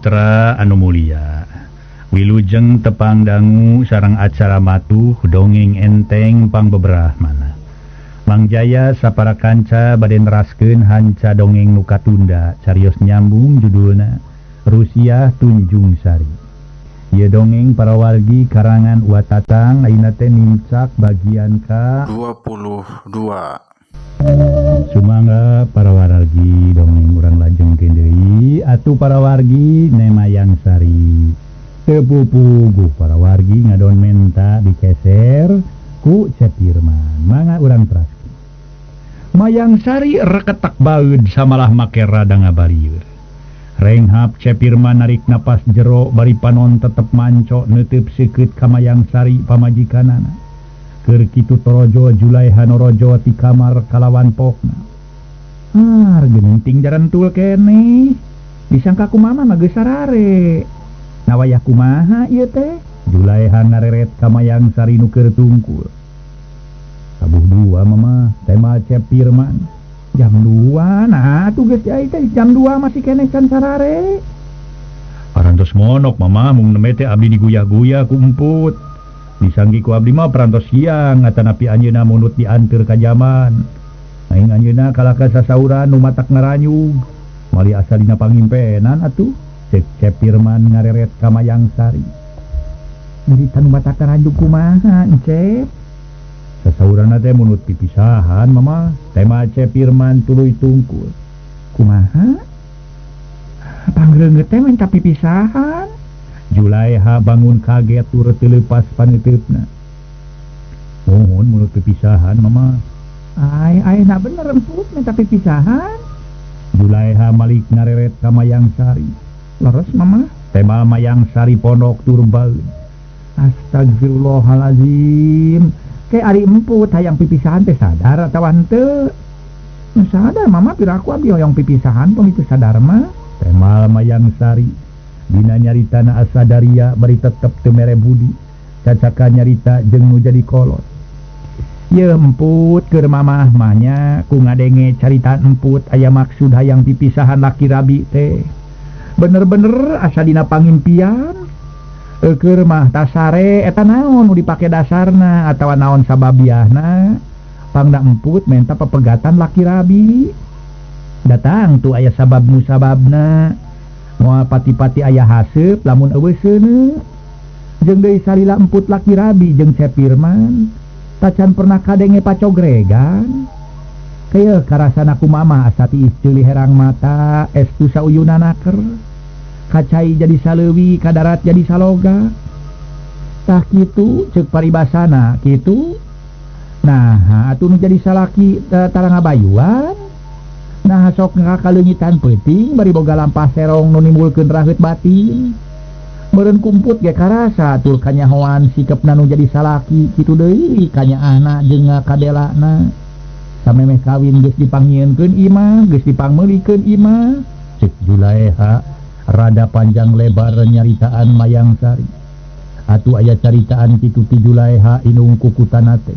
Mitra anu mulia wilujeng tepang dangu sareng acara matuh dongeng enteng pangbeberahmana Mang Jaya sapara kanca bade neraskeun hanca dongeng nu katunda carios nyambung judulna Rusiah Tunjung Sari. Ieu dongeng para wargi karangan Wa Tatang ayeuna teh nincak bagian ka 22. Sumangga para wargi dongeng urang lajengkeun deui atuh para wargi Nemayang Sari. Teu pupuguh para wargi ngadon menta dikeser ku Cep Firman. Mangga urang teraskeun. Mayang Sari reketak baeud samalah make rada ngabalieur. Renghap Cep Firman narik napas jero bari panon tetep manco neuteup seukeut ka Mayang Sari pamajikanana. Keur kitu torojo Julaiha norojo ti kamar kalawan pokna. Ah, genting jarantul keneh. Disangka ku mama mah geus sarare. Na wayah kumaha ieu teh? Julaiha ngareret ka Mayang Sari nu keur tungkul. Tabuh dua mama, tema Cep Firman. Jam 2, nah atuh geus ai teh jam 2 masih keneh can sarare. Parantos monok mama mung nembe teh abdi diguyah-guyah ku emput. Disanggi ku abdi mah parantos siang atanapi anjeunna munut dianteur ka jaman. Aing anjeunna kalah ka sasauran nu matak ngaranyug. Mali asa dina pangimpenan atuh. Cek Cep Firman ngareret ka Mayang Sari. Nyarita nu matak ngaranyug kumaha, Encep? Sasauranna teh munut pipisahan mama. Tema Cep Firman tuluy tungkul. Kumaha? Pangreungeut teh minta pipisahan. Julaiha bangun kaget tur teu leupas paneuteup-na. Mohon munut pipisahan mama. Ai ai na bener emput minta pipisahan. Julaiha malik ngareret ka Mayang Sari. Leres mama. Tema Mayang Sari pondok tur baeud. Astagfirullahalazim. Ke ari emput hayang pipisahan teh sadar atawa henteu? Nu sadar mama piraku abdi hoyong pipisahan pun itu sadar mah. Tema Mayang Sari dina nyaritana asa daria bari tetep teu mere budi. Cacaka nyarita jeung nu jadi kolot. Ye emput keur mamah mah nya ku ngadenge carita emput aya maksud hayang pipisahan laki rabi teh. Bener-bener asa dina pangimpian. Keur mah tasare eta naon nu dipake dasarna atawa naon sababiahna. Pangna emput menta pepegatan laki rabi. Datang tuh aya sabab musababna. Moal pati-pati aya haseup lamun eueuh seuneu. Jeung deui salila emput laki rabi jeung Cep Firman tacan pernah kadenge pacogregan. Keueuh karasana ku mama asa tiis ceuli herang mata estu sauyuna naker. Kacai jadi saleuwi kadarat jadi saloga. Tah kitu ceuk paribasana kitu. Nah atuh nu jadi salaki tara ngabayuan. Nah sok ngakaleungitan peuting bari boga lampah serong nu nimbulkeun raheut batin. Meureun kumput ge karasa tur kanyahoan sikepna nu jadi salaki kitu deui kanyaahna jeung ngakabelana. Samemeh kawin geus dipanggieunkeun imah, geus dipangmeulikeun imah. Ceuk Julaiha rada panjang lebar nyaritaan Mayang Sari. Atuh aya caritaan kitu ti Julaiha inung kukutana teh.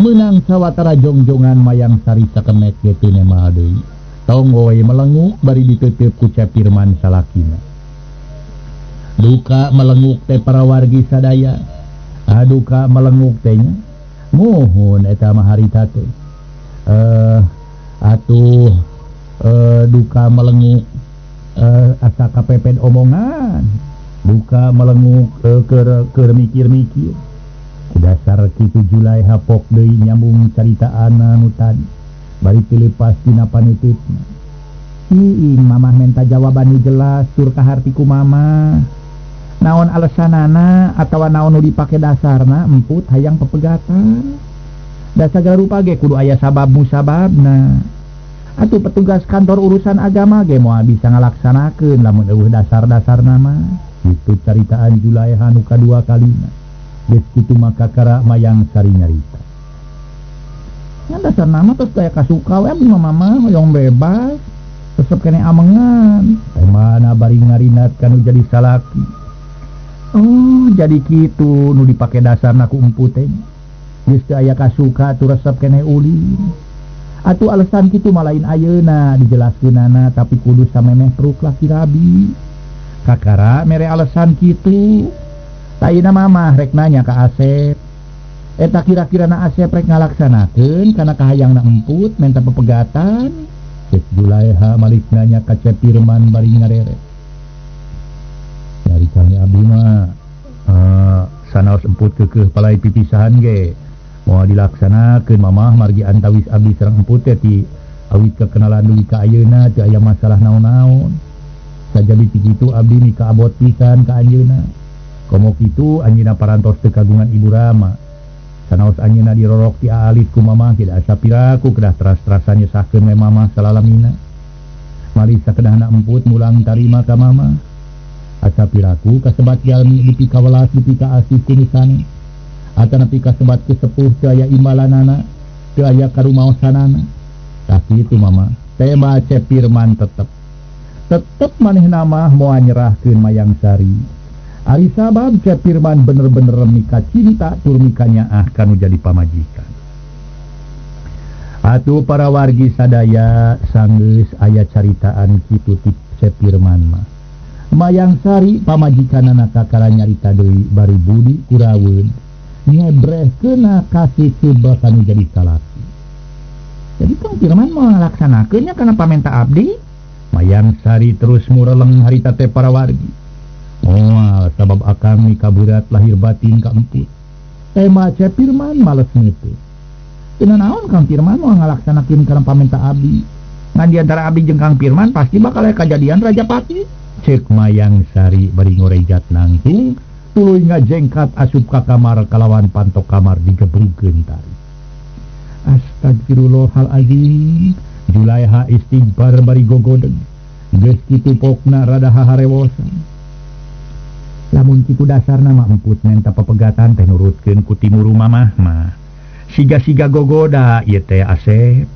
Meunang sawatara jongjongan Mayang Sari sakemek ge teu nemaha deui. Tonggoy melenguk bari ditutup ku Cep Firman salakina. Duka melenguk teh para wargi sadaya. Aduka melenguk teh nya. Muhun eta mah harita teh. Atuh duka melenguk asa kapepet omongan. Duka melenguk keur mikir-mikir. Dasar kitu Julaiha pok deui nyambung caritaan anu tadi. Bari tileupas dina panuteupna. Iing mamah menta jawaban nu jelas tur kaharti ku mamah. Naon alesanana atawa naon nu dipake dasarna emput hayang pepegatan. Da sagala rupa ge kudu aya sabab musababna. Atuh petugas kantor urusan agama ge moal bisa ngalaksanakeun lamun eueuh dasar-dasarna mah. Kitu caritaan Julaiha nu kadua kalina. Geus kitu maka kakara Mayang Sari nyarita. Nya dasar nama terus kaya kasuka we abdi mah mama hoyong bebas. Resep keneh amengan. Teh mana bari ngarinat kanu jadi salaki. Oh, jadi kitu nu dipake dasarna ku emput teh. Geus teu aya kasuka atuh resep keneh ulin. Atuh alasan kitu mah lain ayeuna dijelaskeunana tapi kudu samemeh pruk laki rabi. Kakara mere alasan kitu. Taina mamah rek nanya ka Asep. Eta kira-kira na Asep rek ngalaksanakeun kana kahayangna emput menta pepegatan. Cek Juleha malik nanya ka Cep Firman bari ngareret. Nyari kami abdi mah sanaos emput keukeuh palai pipisahan ge. Moal dilaksanakeun mamah margi antawis abdi sareng emput teh ti awit kekenalan dugi ka ayeuna teu aya masalah naon-naon. Sajabi ti kitu abdi mika abot pisan ka anjeunna. Komo kitu anjeunna parantos teu kagungan ibu rama. Sanaos anjeunna dirorok ti aalit ku mamah tidak asa piraku kedah teras-terasan nyesahkeun we mamah salalamina. Mari sakedahna emput mulang tarima ka mamah. Asa piraku kasebat jalmi dipikawelas dipikaasih ku nu sanes. Atanapi kasebat kesepuh teu aya imbalanana, teu aya karumaosanana. Tah kitu mama, tema Cep Firman tetep. Tetep manehna mah moal nyerahkeun Mayang Sari. Ari sabab Cep Firman bener-bener mika cinta tur mika nyaah kanu jadi pamajikan. Atuh para wargi sadaya sanggeus aya caritaan kitu ti Cep Firman mah. Mayang Sari pamajikanana kakara nyarita deui bari budi kuraweun. Ngebreh kena kasih coba kanu jadi salaki. Jadi Kang Firman mau ngalaksanakeunnya kana pamenta abdi. Mayang Sari terus mureleng harita teh para wargi. Moal sabab akang mikaberat lahir batin ka emput. Tema Cep Firman males ngeuteuk. Teu naon Kang Firman mau ngalaksanakeun kana pamenta abdi. Ngan di antara abdi jeung Kang Firman pasti bakal aya kajadian Rajapati. Ceuk Mayang Sari bari ngorejat nangtung. Tuluy ngajengkat asup ka kamar kalawan pantok kamar digebrukeun tari. Astagfirullahalazim. Juleha istighfar bari gogodeg. Geus kitu pokna rada haharewosan. Lamun kitu dasarna mah emput menta pepegatan teh nurutkeun ku timuru mamah mah. Siga-siga gogoda ieu teh Asep.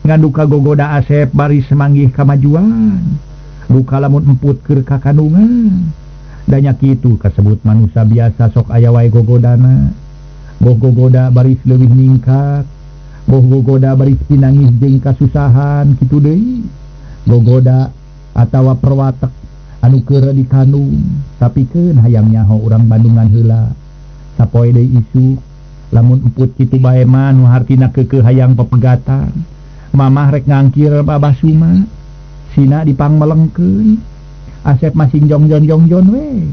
Nganduka gogoda Asep bari semanggih kamajuan. Duka lamun emput keur kakandungan. Danya kitu kasebut manusia biasa sok aya wae gogodana. Boh gogoda baris leuwih ningkat, boh gogoda baris pinangih jeung kasusahan kitu deui. Gogoda atawa perwatek anu keur dikandung, tapi keun hayang nyaho urang Bandungan heula. Sapoe deui isuk, lamun emput kitu bae mah nu hartina keukeuh hayang pepegatan. Mamah rek ngangkir Abah Suma, sina dipangmelengkeun. Asep masih jongjon-jongjon we.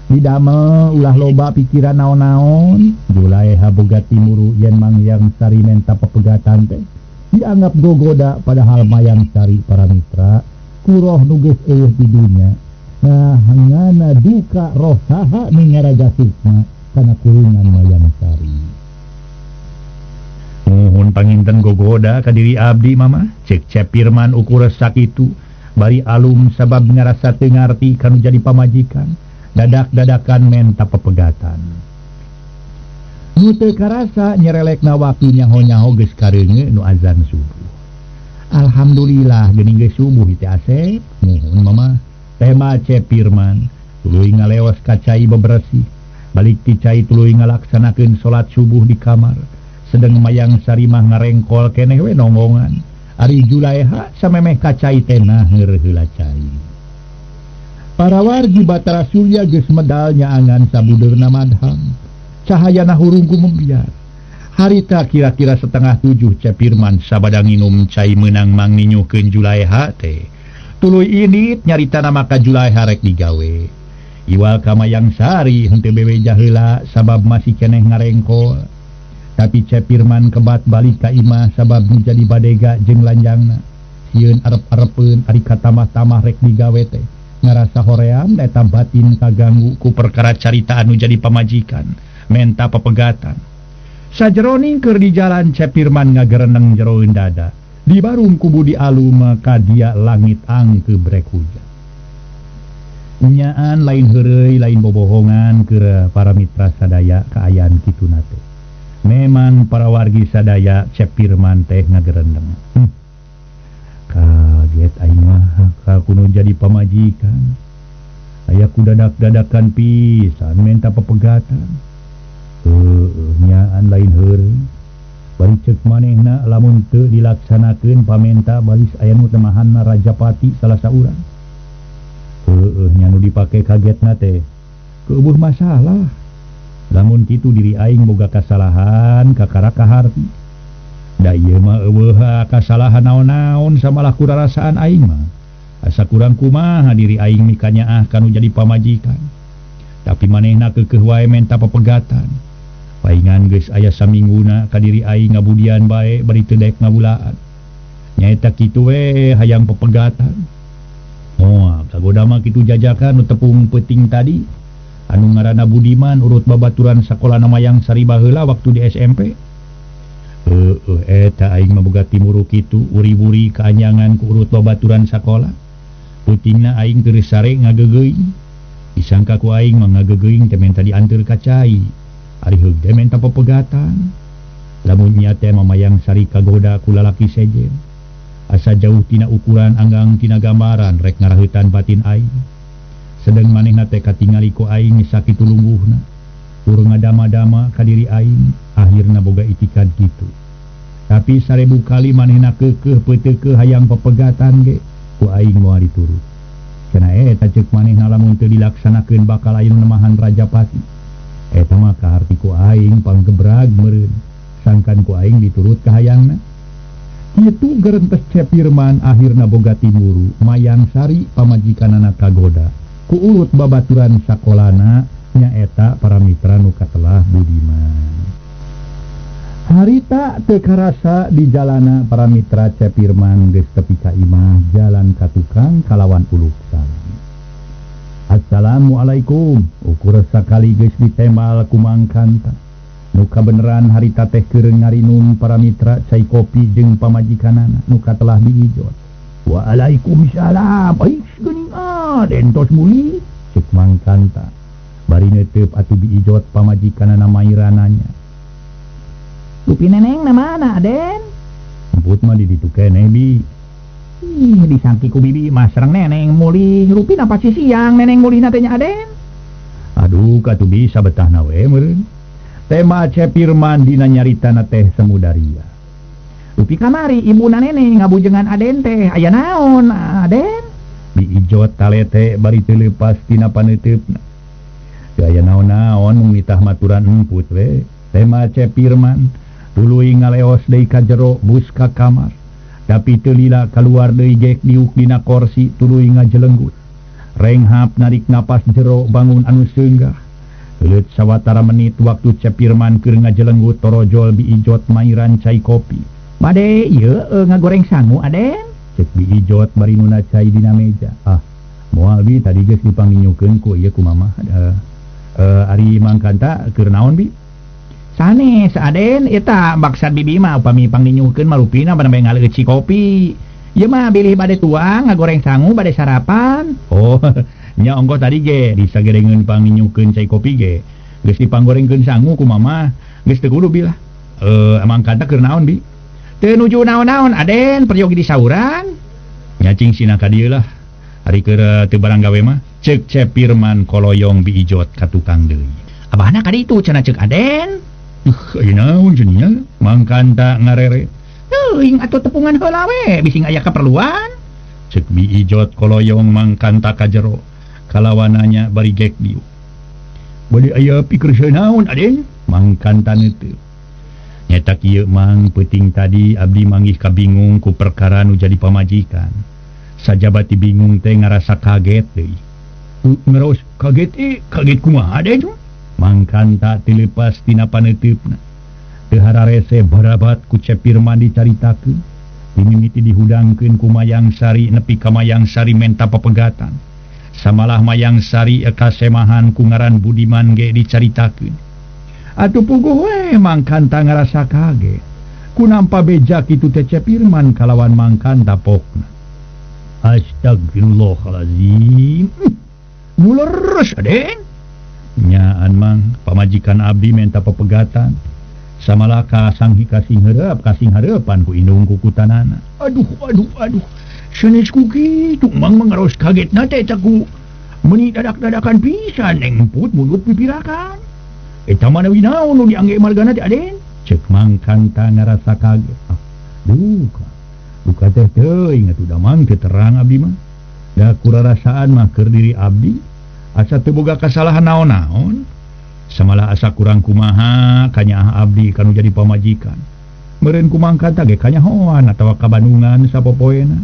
Didamel ulah loba pikiran naon-naon. Juleha boga timuru yen Mayang Sari menta pepegatan teh dianggap gogoda padahal Mayang Sari para mitra kuroh nu geus eueuh di dunya. Nah, ngana duka roh saha nu ngaraga sukma kana kurungan Mayang Sari. Nuhun panginten gogoda ka diri abdi mama, cek Cep Firman ukur sakitu. Bari alum sabab ngarasa teu ngarti kanu jadi pamajikan, dadak-dadakan menta pepegatan. Nu teu karasa nyerelekna waktu nyaho-nyaho geus kareunge nu azan subuh. Alhamdulillah geuning geus subuh teh Asep. Nuhun mama. Tema Cep Firman tuluy ngaleos ka cai bebersih. Balik ti cai tuluy ngalaksanakeun salat subuh di kamar. Sedeng Mayang Sari mah ngarengkol keneh we nonggongan. Ari Juleha samemeh kacai teh naheur heula cai. Para wargi Batara Surya geus medal nyaangan sabudeurna madhang. Cahayana hurung kumembiar. Harita kira-kira 6:30 Cep Firman sabada nginum cai meunang mangninyuhkeun Juleha teh. Tuluy indit nyaritana maka Juleha rek digawe. Iwal ka Mayang Sari henteu bebeja heula sabab masih keneh ngarengkol. Tapi Cep Firman kebat balik ka imah sabab menjadi badega jeung lanjangna. Sieun arep-arepeun ari katamah-tamah rek digawe teh. Ngarasa hoream eta batin kaganggu ku perkara carita anu jadi pamajikan, menta pepegatan. Sajeroning keur di jalan Cep Firman ngagereneng jeroeun dada. Di barung ku Budi Alum ka dia langit angke brek hujan. Nyaan lain heureuy lain bobohongan keur para mitra sadaya kaayaan kituna teh. Memang para wargi sadaya Cep Firman teh ngagerendeng. Kaget aing mah ka kuno jadi pamajikan. Aya ku dadak-dadakan pisan menta pepegatan. Heueuh nyaan lain heureuy. Bari ceuk manehna lamun teu dilaksanakeun pamenta balis aya nu temahanna Rajapati salah saurang. Heueuh Heuh nya nu dipake kagetna teh keueuh masalah. Lamun kitu diri aing boga kasalahan kakara kaharti. Da ieu mah eueuh kasalahan naon-naon samalah kurarasaan aing mah. Asa kurang kumaha diri aing mikanyaah kanu jadi pamajikan. Tapi manehna keukeuh wae menta pepegatan. Paingan geus aya samingguna ka diri aing ngabudian bae bari teu daek ngabulaan. Nyaeta kitu we hayang pepegatan. Moal kagoda mah kitu jajakan nu tepung peuting tadi. Anu ngaranna Budiman urut babaturan sakolana Mayang Sari baheula waktu di SMP. Heueuh eta aing mah boga timuru kitu uri-wuri kaanyangan ku urut babaturan sakola. Peutingna aing teu sare ngageugeung. Disangka ku aing mah ngageugeung teh menta dianteur ka cai. Ari heug teh menta pepegatan. Lamun nya teh mah Mayang Sari kagoda ku lalaki sejen. Asa jauh tina ukuran anggang tina gambaran rek ngaraheutan batin aing. Sedeng manehna teh katingali ku aing sakitu lungguhna. Tur ngadama-dama ka diri aing, akhirna boga itikad kitu. Tapi 1000 kali manehna keukeuh peuteukeuh hayang pepegatan ge ku aing moal diturut. Cenah eta ceuk manehna lamun teu dilaksanakeun bakal aya nu nemahan Rajapati. Eta mah kaharti ku aing panggebrag meureun. Sangkan ku aing diturut ka hayangna. Kitu gerentes Cepirman akhirna boga timuru Mayang Sari pamajikanana kagoda. Ku urut babaturan sakolana nyaeta para mitra nu katelah Budiman. Harita teu karasa di jalana para mitra Cepirman geus tepi ka imah jalan ka tukang kalawan uluk salam. Assalamualaikum. Ukur sakali geus ditembal ku Mang Kanta. Nu kabeneran harita teh keur ngarinum para mitra cai kopi jeung pamajikanana nu katelah diijot. Waalaikumsalam. Ais geuning ah dentos muli ceuk Mang Kanta. Bari neuteup atuh diijot pamajikanana mairananya. Rupi neneng na mana Aden? Emput mah di ditu keneh bi. Ih disangki ku bibi mah sareng neneng mulih. Rupi na pasti siang neneng mulihna teh nya Aden. Aduh katuh bisa betahna we meureun. Tema Cepirman dina nyaritana teh semudaria. Rupi kamari ibuna neneng ngabujengan Aden teh aya naon Aden? Diijot talete bari teu leupas tina paneuteupna. Teu aya naon-naon mung nitah maturan emput we. Tema Cepirman tuluy ngaleos deui ka jero bus ka kamar. Tapi teu lila kaluar deui gek diuk dina korsi tuluy ngajelenggut. Renghap narik napas jero bangun anu seunggah. Leuleut sawatara menit waktu Cepirman keur ngajelenggut torojol biijot mairan cai kopi. Bade ieu ngagoreng sangu Aden? Cek biijot bari nuna cai dina meja. Ah, moal bi tadi geus dipanginyukeun ku ieu ku mamah. Ari Mang Kanta keur naon bi? Sanes Aden eta maksad bibi mah upami panginyukeun mah rupina bade ngaleueut ci kopi. Ieu mah bilih bade tuang ngagoreng sangu bade sarapan. Oh, nya ongko tadi ge disagerengeun panginyukeun cai kopi ge. Geus dipanggorengkeun sangu ku mama, geus teu kudu bilah. Mang Kanta keur naon bi? Teu nuju naon-naon Aden, peryogi disauran. Nya cing sina ka dieu lah. Ari keur teu barang gawe mah. Ceuk Cepirman koloyong biijot ka tukang deui. Abahna ka ditu cenah ceuk Aden. Aya naon cenah nya? Mang Kanta ngarere. Teuing atuh tepungan heula we, bising aya kaperluan. Ceuk biijot koloyong Mang Kanta ka jero. Kalawananya bari gek dieu. Bade aya pikir naon Aden? Mang Kanta neuteut. Nyata kieu Mang peuting tadi abdi manggih kabingung ku perkara nu jadi pamajikan. Sajabati bingung teh ngarasa kaget deui. Ngaraos kaget kaget kumaha Aden? Mang Kanta teu leupas tina paneuteupna. Teu hararese barabat ku Cepirman dicaritakeun. Dimimiti dihudangkeun ku Mayang Sari nepi ka Mayang Sari menta pepegatan. Samalah Mayang Sari kasemahan ku ngaran Budiman ge dicaritakeun. Atuh puguh we Mang Kanta ngarasa kaget. Ku nampa beja kitu teh Cepirman kalawan Mang Kanta pokna. Astagfirullahalazim. Nu leres Aden. Nyaan Mang pamajikan abdi menta pepegatan. Samalah ka sanghi kasing hareup kasing hareupan ku indung kukutanana. Aduh aduh aduh. Sanes ku kitu Mang mangaros kagetna teh eta ku meuni dadak-dadakan pisan neng emput mulut pipirakan. Eta mah deui naon nu diangge margana teh Aden? Ceuk Mang Kanta ngarasa kaget. Ah, duka. Duka teh teuing atuh da Mang teu terang abdi mah. Da kurarasaan mah keur diri abdi asa teu boga kasalahan naon-naon. Samalah asa kurang kumaha kanyaah abdi kanu jadi pamajikan. Meureun kumangkanta ge kanyahoan atawa kabandungan sapopoena.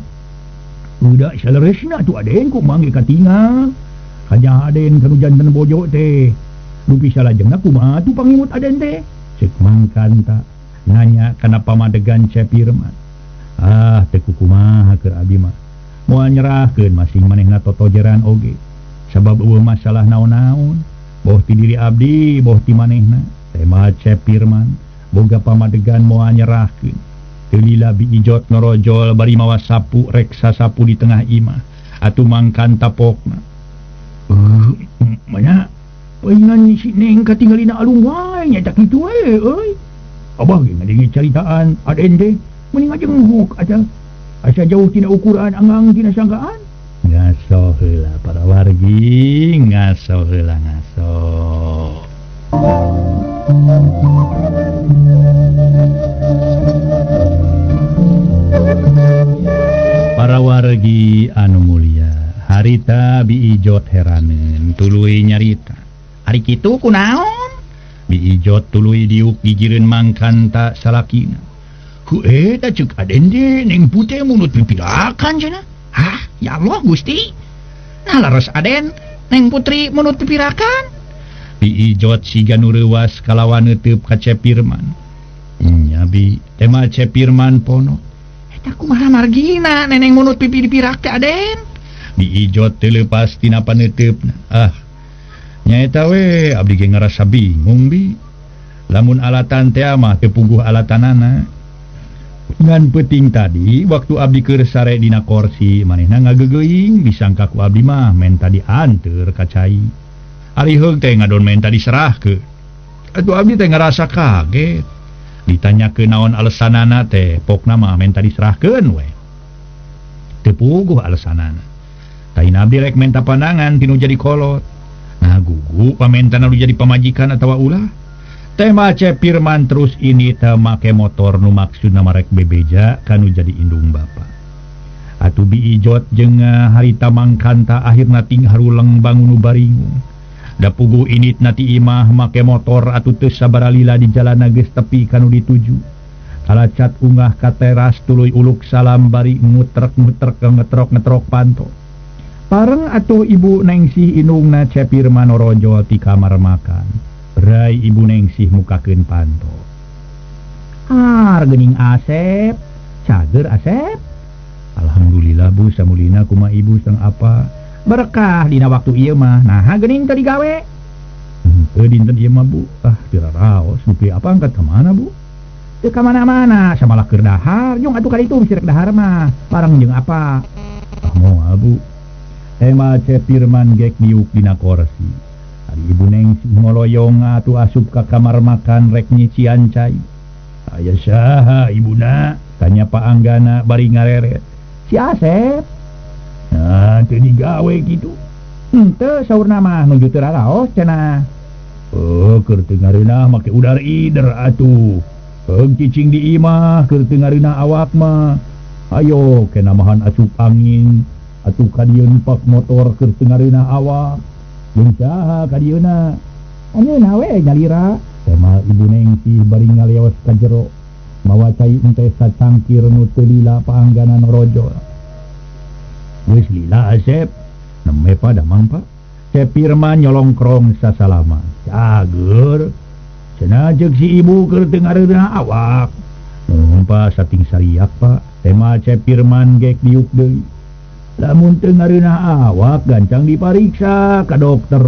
Udah saleresna atuh aden kumang ge katingal. Kanyaah aden kanu janten bojo teh. Dupi salajengna kumaha atuh pangimut aden teh? Ceuk Mangkanta nanya kana pamadegan Cep Firman. Ah, teu kumaha keur abdi mah. Moal nyerahkeun masing manehna totojeran oge. Sabab eueuh masalah naon-naon. Boh ti diri abdi, boh ti manehna. Tema Cep Firman boga pamadegan moal nyerahkeun. Teu lila Bi Ijot norojol bari mawa sapu rek sasapu di tengah imah. Atuh Mangkanta pokna. Mana paingan si Neng katinggalina alung wae nya tak kitu we euy. Abah ge ngadenge caritaan aden teh mending ajenghuk asa asa jauh tina ukuran anggang tina sangkaan. Ngaso heula para wargi, ngaso heula ngaso. Para wargi anu mulia, harita Bi Ijot heraneun tuluy nyarita. Ari kitu kunaon? Bi Ijot tuluy diuk gigireun Mangkanta salakina. Ku eta ceuk aden teh Neng Putih mulut pipirakan cenah. Hah, ya Allah Gusti. Nah laras aden Neng Putri mulut pipirakan. Bi Ijot siga nu reuwas kalawan neuteub ka Cep Firman. Nya Bi, tema Cep Firman pono. Eta kumaha margina neneng mulut pipi dipirak teh aden? Bi Ijot teu leupas tina paneuteupna. Ah, nyaeta we abdi ge ngarasa bingung Bi. Lamun alatan teh mah teu puguh alatanana. Ngan peuting tadi waktu abdi keur sare dina korsi manehna ngagegeuing disangka ku abdi mah menta dianteur ka cai. Ari heug teh ngadon menta diserahkeun. Atuh abdi teh ngarasa kaget. Ditanyakeun naon alesanana teh pokna mah menta diserahkeun we. Teu puguh alesanana. Tahin abdi rek menta pandangan tinu jadi kolot. Nah gugu pamentana nu jadi pamajikan atawa ulah. Tema Cep Firman terus ini teh make motor nu maksudna marek bebeja kanu jadi indung bapa. Atuh Bi Ijot jeung harita Mangkanta akhirna ting haruleng bangun nu baringung. Da puguh init na ti imah make motor atuh teu sabaralila di jalana geus tepi kanu dituju. Kalacat ungah ka teras tuluy uluk salam bari ngutrek-ngutrek ngetrok-ngetrok panto. Pareng atuh Ibu Nengsih indungna Cep Firman norojol ti kamar makan. Rai Ibu Nengsih mukakeun panto. Ar geuning Asep, cager Asep. Alhamdulillah Bu, samulina kumaha ibu sareng apa? Berkah dina waktu ieu mah. Naha geuning teu digawe? Henteu dinten ieu mah Bu. Ah, teu raraos dupi apa angkat ka mana Bu? Teu ka mana-mana, samalah keur dahar. Jung atuh ka ditu bisi rek dahar mah. Bareng jeung apa? Ah moal Bu. Tema Cep Firman gek diuk dina korsi. Ari Ibu Nengsih ngoloyong atuh asup ka kamar makan rek nyician cai. Aya saha ibuna? Tanya Pak Anggana bari ngareret. Si Asep. Nah, teu digawe kitu. Henteu saurna mah nuju teu raraos cenah. Oh, keur teu ngareunah make udar ider atuh. Heung cicing di imah keur teu ngareunah awak mah. Ayo kenamahan asup angin atuh ka dieu pak motor keur teu ngareunah awak. Jeung saha ka dieuna? Anjeunna we nyalira. Tema Ibu Nengsih bari ngaleos ka jero. Mawa cai ente sacangkir nu teu lila paangganan rojol. Geus lila Asep. Neme pa damang pa. Cep Firman nyolongkrong sasalama. Cager. Cenah jeung si ibu keur teu ngareunah awak. Nuhun pa sating sariak pa. Tema Cep Firman gek diuk deui. Lamun teu ngareunah awak gancang dipariksa ka dokter.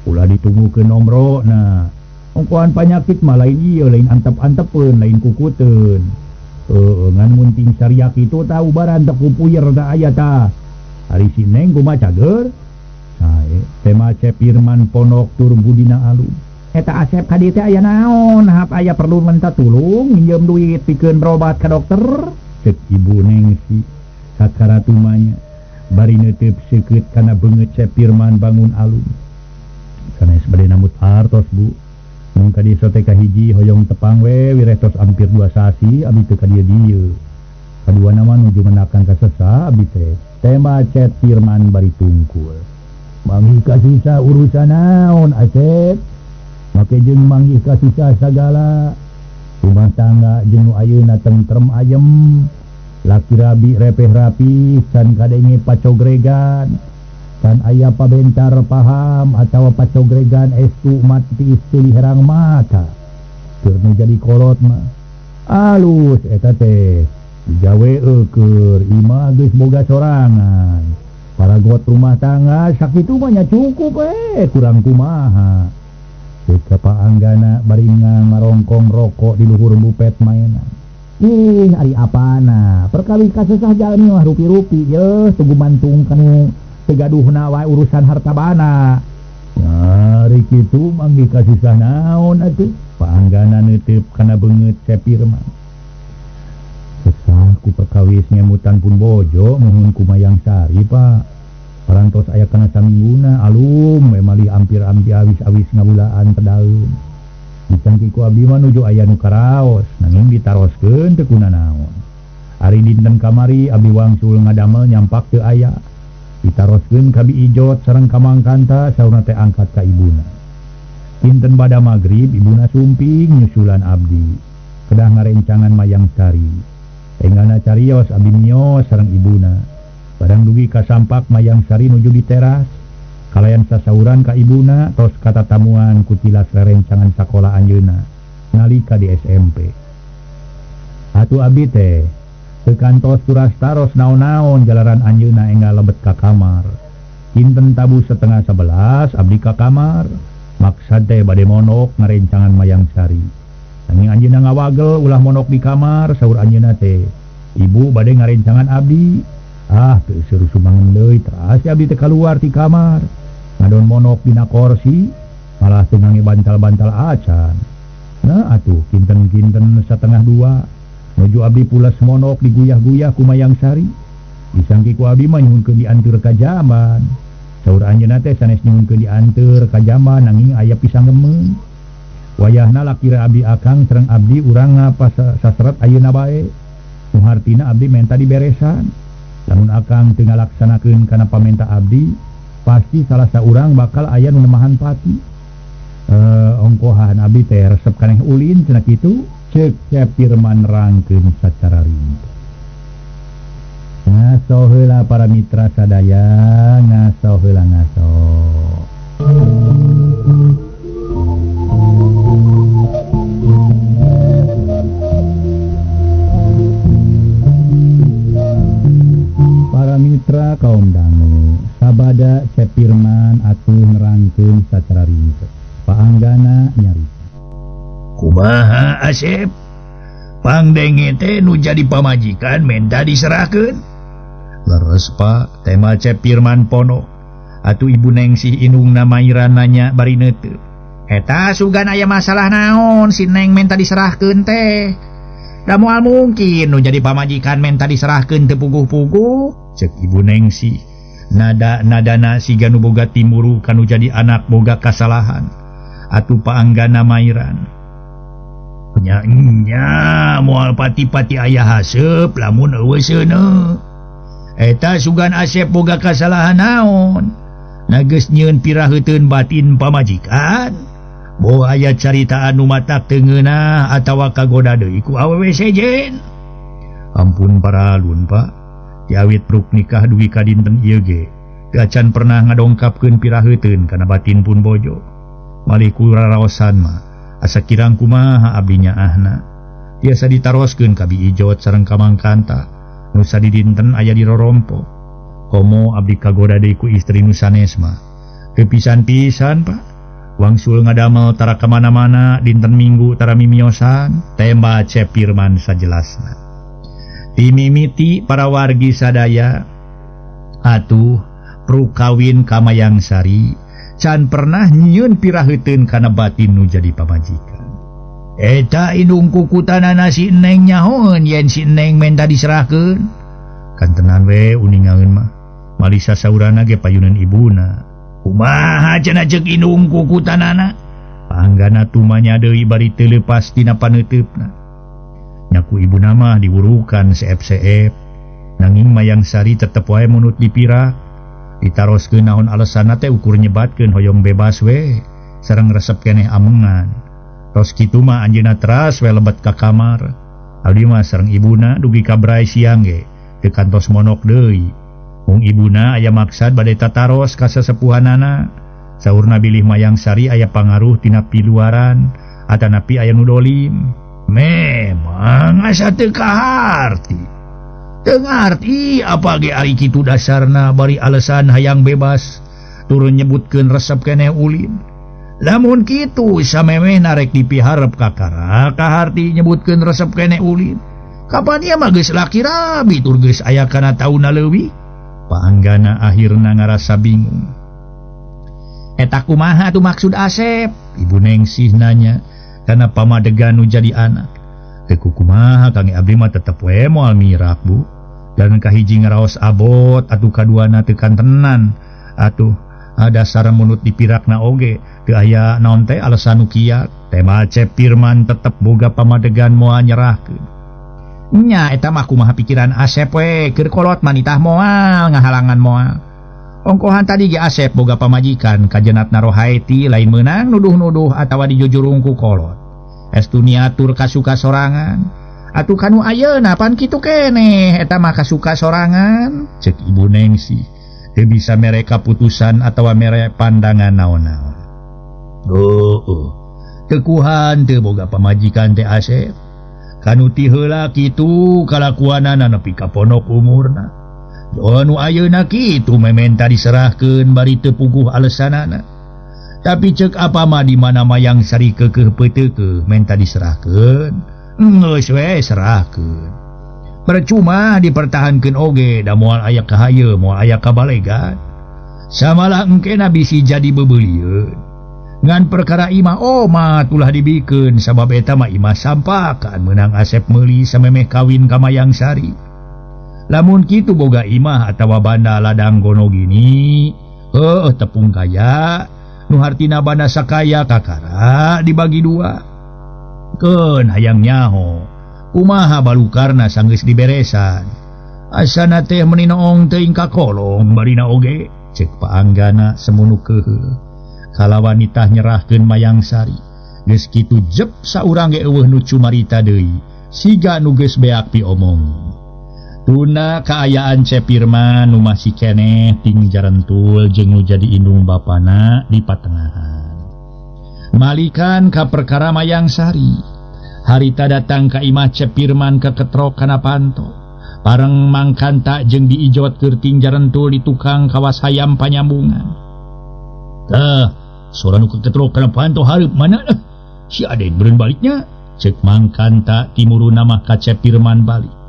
Ulah ditunggukeun nomrona. Ongkohan panyakit mah lain ieu, lain antep-antepeun, lain kukuteun. Heueuh ngan mun ting sariak kitu tah ubaran teu kupuyer tah aya tah. Ari si Neng kumaha cager? Sae, tema Cep Firman ponok tur budina alum. Eta Asep ka dieu teh aya naon? Hap aya perlu minta tulung minjem duit pikeun berobat ka dokter? Ceuk Ibu Nengsih sakaratumanya bari neuteub seukeut kana beungeut Cep Firman bangun alum. Sanes bade nambut artos Bu. Mun ka dieu teh kahiji hoyong tepang we wireh tos hampir 2 sasi abdi teu ka dieu-dieu. Kadua nama nuju mendakan kasesa abdi teh. Tema Cep Firman bari tungkul. Manggih kasisa urusan naon Asep? Make jeung manggih kasisa sagala. Rumah tangga jeung nu ayeuna tentrem ayem. Laki rabi repeh rapi can kadenge pacogregan. Can aya pabentar paham atawa pacogregan estu mati istri herang mata. Keur nu jadi kolot mah. Alus eta teh. Digawe eueur imah geus boga sorangan. Paragot rumah tangga sakitu mah nya cukup kurang kumaha. Ceuk Paanggana bari ngarongkong rokok di luhur bupet mainan. Ih, ari apana? Perkawis kasesah jalmi mah rupi-rupi yeuh teu gumantung kanu teu gaduhna wae urusan harta bana. Ari kitu manggih kasisah naon atuh? Paanggana neuteup kana beungeut Cep Firman. Sesah ku perkawis ngemutan pun bojo muhun ku Mayang Sari Pak. Parantos aya kana samingguna alum we malih ampir-ampir awis-awis ngabulaan pedaeun. Dicangki ku abdi mah nuju aya nu karaos nanging ditaroskeun teu kunanaon. Ari dinten kamari abdi wangsul ngadamel nyampak teu aya. Ditaroskeun ka Bi Ijot sareng ka Mang Kanta saurna teh angkat ka ibuna. Dinten bada magrib ibuna sumping nyusulan abdi. Kedah ngarencangan Mayang Sari. Enggana carios abdi mios sareng ibuna. Barang dugi ka sampak Mayang Sari nuju di teras. Kalayan sasauran ka ibuna tos katatamuan ku tilas rerencangan sakola anjeunna nalika di SMP. Atuh abdi teh teu kantos turas taros naon-naon jalaran anjeunna enggal lebet ka kamar. Kinten tabuh 10:30 abdi ka kamar. Maksad teh bade monok ngarencangan Mayang Sari. Nanging anjeunna ngawagel ulah monok di kamar saur anjeunna teh. Ibu bade ngarencangan abdi. Ah, teu seueur sumangen deui teras abdi teh kaluar ti kamar. Ngadon monok dina korsi, malah teu ngange bantal-bantal acan. Nah atuh kinten-kinten 1:30 nuju abdi pulas monok diguyah-guyah ku Mayang Sari. Disangki ku abdi mah nyuhunkeun dianteur ka jamban. Saur anjeunna teh sanes nyuhunkeun dianteur ka jamban nanging aya pisanggemeun. Wayahna laki abdi akang sareng abdi urang saseret ayeuna bae. Nu hartina abdi menta diberesan. Lamun akang teu ngalaksanakeun kana pamenta abdi, pasti salah saurang bakal aya nu nemahan pati. Ongkohan abdi teh resep kaneh ulin cenah kitu, ceuk Cep Firman rangkeun sacara rinci. Ngaso heula para mitra sadaya, ngaso heula ngaso. Para mitra kaum dangu, sabada Cep Firman atuh nerangkeun sacara rinci. Paanggana nyarita. Kumaha Asep? Pangdenge teh nu jadi pamajikan menta diserahkeun. Leres Pak, tema Cep Firman pono. Atuh Ibu Nengsih indungna Mairan nanya bari neuteup. Eta sugan aya masalah naon si Neng menta diserahkeun teh? Da moal mungkin nu jadi pamajikan menta diserahkeun teu puguh-puguh. Cek Ibu Nengsih. Nada-nadana siga nu boga timuru kanu jadi anak boga kasalahan. Atuh Paanggana Mairan. Nya moal pati-pati aya haseup lamun eueuh seuneu. Eta sugan Asep boga kasalahan naon? Nageus nyieun piraheuteun batin pamajikan. Boh aya carita anu matak teu ngeunah atawa kagoda deui ku awewe sejen. Ampun paralun Pak. Diawit pruk nikah dugi ka dinten ieu ge. Gacan pernah ngadongkapkeun piraheuteun kana batin pun bojo. Malih ku raraosan mah asa kirang kumaha abdi nyaahna. Tiasa ditaroskeun ka Bi Ijot sareng ka Mang Kanta. Nu sadidinten aya di rorompo. Komo abdi kagoda deui ku istri nu sanes mah. Teu pisan-pisan Pak. Wangsul ngadamel tara ka mana-mana dinten Minggu tara mimiosan. Tema Cep Firman sajelasna. Timimiti para wargi sadaya atuh prukawin ka Mayang Sari can pernah nyieun piraheuteun kana batin nu jadi pamajikan. Eta indung kukutanana si Neng nyahoeun yen si Neng menta diserahkeun. Kantenan we uningaeun mah. Malisa saurana ge payuneun ibuna. Kumaha cenah ceuk indung kukutanana? Paanggana tumanya deui bari teu leupas tina paneuteupna. Nya ku ibuna mah diwurukan seep-seep. Nanging Mayang Sari tetep wae munut dipirak. Ditaroskeun naon alesanna teh ukur nyebatkeun hoyong bebas we sareng resep keneh amengan. Tos kitu mah anjeunna teras we lebet ka kamar. Abdi mah sareng ibuna dugi ka bray siang ge teu kantos monok deui. Mung ibuna aya maksad bade tataros ka sesepuhanana. Saurna bilih Mayang Sari aya pangaruh tina piluaran atanapi aya nu dolim. Memang asa teu kaharti. Teu ngarti apa ge ari kitu dasarna bari alasan hayang bebas turun nyebutkeun resep keneh ulin. Lamun kitu samemehna rek dipiharep kakara kaharti nyebutkeun resep keneh ulin. Kapan ieu mah geus laki rabi tur geus aya kana taunna leuwih. Paanggana akhirna ngarasa bingung. Eta kumaha tuh maksud Asep? Ibu Nengsih nanya kana pamadegan nu jadi anak. Teu kumaha Kang abdi mah tetep we moal mirak Bu. Dan kahiji ngaraos abot atuh kaduana teu kantenan. Atuh dasar munut dipirakna oge teu aya naon teh alasan nu kiat. Tema Cep Firman tetep boga pamadegan moal nyerahkeun. Nya eta mah kumaha pikiran Asep we keur kolot manitah moal ngahalangan moal. Ongkohan tadi ge Asep boga pamajikan kajenatna Rohaeti lain meunang nuduh-nuduh atawa dijujurung ku kolot. Estu niatur kasuka sorangan. Atuh kanu ayeuna pan kitu keneh eta mah kasuka sorangan. Cek Ibu Nengsih teu bisa mere kaputusan atawa mere pandangan naon-naon. Heueuh. Tekuhan teu boga pamajikan teh Asep. Kanu ti heula kitu kalakuanana nepi ka ponok umurna. Nu ayeuna kitu mementa diserahkeun bari teu puguh alesanana. Tapi cek apa mah di mana Mayang Sari keukeuh peuteukeuh menta diserahkeun, geus we serahkeun. Percuma dipertahankeun oge da moal aya kahaye, moal aya kabalegan. Samalah engkena bisi jadi beubeulieun. Ngan perkara imah omat ulah dibikeun sabab eta mah imah sampakan meunang Asep meuli samemeh kawin ka Mayang Sari. Lamun kitu boga imah atawa banda ladang gono gini, heueuh tepung kaya, nu hartina banda sakaya kakara dibagi dua. Keun hayang nyaho, kumaha balukarna sanggeus diberesan. Asana teh meuni noong teuing ka kolong barina oge, cek paanggana semunu keuheul. Kalawan nitah nyerahkeun Mayang Sari. Geus kitu jep saurang ge eueuh nu cumarita deui, siga nu geus beak piomong. Tuna kaayaan Cep Firman nu masih keneh ting jarentul jeung nu jadi indung bapana di patengahan. Malikan ka perkara Mayang Sari. Harita datang ka imah Cep Firman keketrok kana panto. Pareng mangkanta jeung diijot keur ting jarentul di tukang kawas hayam panyambungan. Tah, sora nu keketrok kana panto hareup mana? Si Aden beureun baliknya. Ceuk mangkanta timuruna mah ka Cep Firman balik.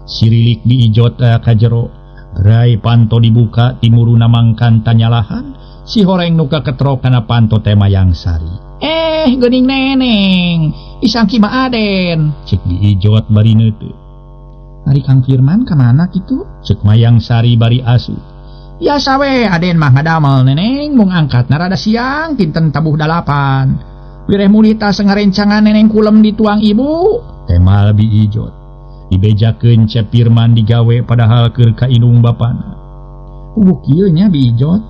Sirilik diijot ka jero. Gerai panto dibuka timuruna mangkanta nyalahan. Si horeng nu kaketrok kana panto teh Mayang Sari. Geuning neneng, disangki mah Aden. Cek diijot bari neuteup. Ari Kang Firman ka mana kitu? Cek Mayang Sari bari asu. Biasa we Aden mah ngadamel neneng mung angkatna rada siang kinten tabuh 8. Wireh mulita sengarencangan neneng kulem dituang ibu. Temal biijot. Dibejakeun Cep Firman digawe padahal keur ka indung bapana. Puguh kieu nya biijot.